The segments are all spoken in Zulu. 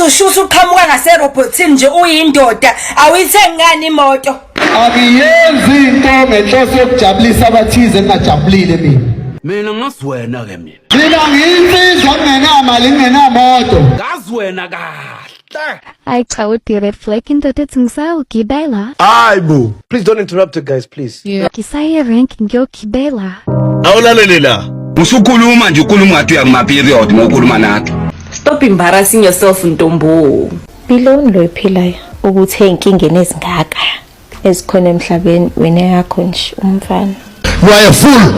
Uzushutha uqhamuka ngaserobhothini nje uyindoda awuyithengi ngani imoto? Angiyenzi into ngenhloso yokujabulisa abathize ngingajabulile mina. Mina ngazi wena ke mina. Mina ngiyinsizwa ngingenamali ngingenamoto. Ngazi wena kahle. Hayi cha uthi-red flag indoda ethi ngisayogibela. Hayi bo. Please don't interrupt it guys please. Ngisaye rank ngiyogibela. Awulalele la. Usukhuluma nje ukhuluma ngathi uya kuma period ngokukhuluma nathi. Stop embarrassing yourself ntombo. Mpiloni lo iphilayo ukuthi ey'nkingeni ezingaka ezikhona emhlabeni wena yakho nje umfana. You are a fool.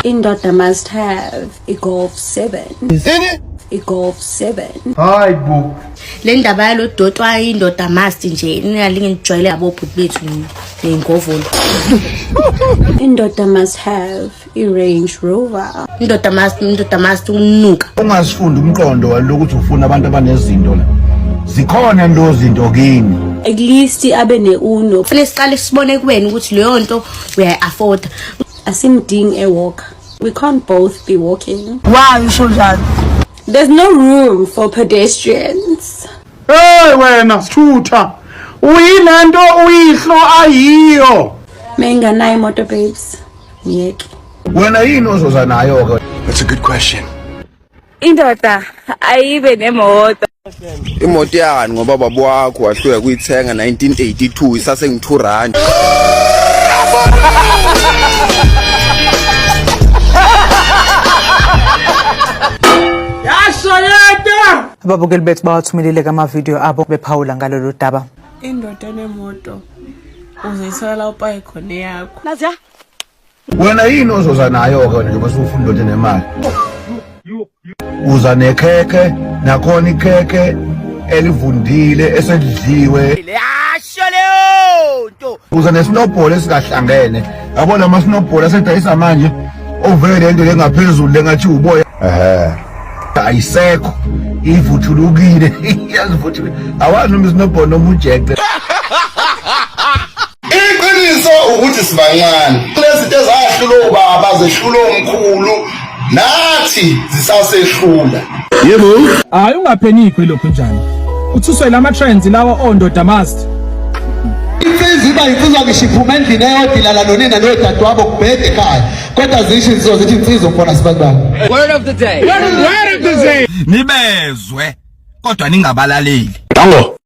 Indoda must have a Golf 7. Ini? A Golf 7. Hayi bo. Le ndaba yalo doti wayindoda must nje ningalinge nijwayele abo bhuti bethu ney'ngovolo. Indoda must have a Range Rover. Indoda must, indoda must ukunuka. Ungasifundi umqondo walokuthi ufuna abantu abanezinto la. Zikhona ndo zinto kini. At least abe ne-Uno. Kufanele siqale sibone kuwena ukuthi leyo nto uyayi-afforda. Asimdingi a walker. We can't both be walking. Why usho njalo? There's no room for pedestrians. Hey wena sithutha. Uyilento uyihlo ayiyo. Menganayo imoto babes. Ngiyeke. Wena yini ozoza nayo ke? That's a good question. Indoda ayibe nemoto. Imoto yani ngoba baba wakho wahluleka kuyithenga 1982 isase ngi2 rand. Ababukeli bethu bawathumelile amavidiyo abo bephawula ngalolu daba. Indoda enemoto uzoyithola la upaye khona eyakho. Wena yini ozoza nayo ke wena njengoba usufuna indoda enemali? Uza nekhekhe nakhona ikhekhe elivundile eselidliwe. Yasho leyo nto. Uza nesinobholo esingahlangene. Yabona ama snowball asedayisa manje ovele lento lengaphezulu lengathi uboya. Ehhe. Ayisekho. Ivuthulukile. Iyazivuthulukile. Awazi noma isnowball noma ujeqe. Iqiniso ukuthi sibancane. Kunezinto ezahlula obaba zehlula omkhulu nathi zisasehlula. Yebo. Hayi ungaphenikho ilokhu njani. Uthuswe lama trends lawa ondoda must. Insizwa iba insizwa ngisho iphuma endlini eyodwa ilala nonina nodadewabo kubhede ekhaya. Kodwa zisho insizwa zithi insizwa mfana sibantwana. Word of the day. Word of the day. Nibezwe kodwa ningabalaleli. Dango.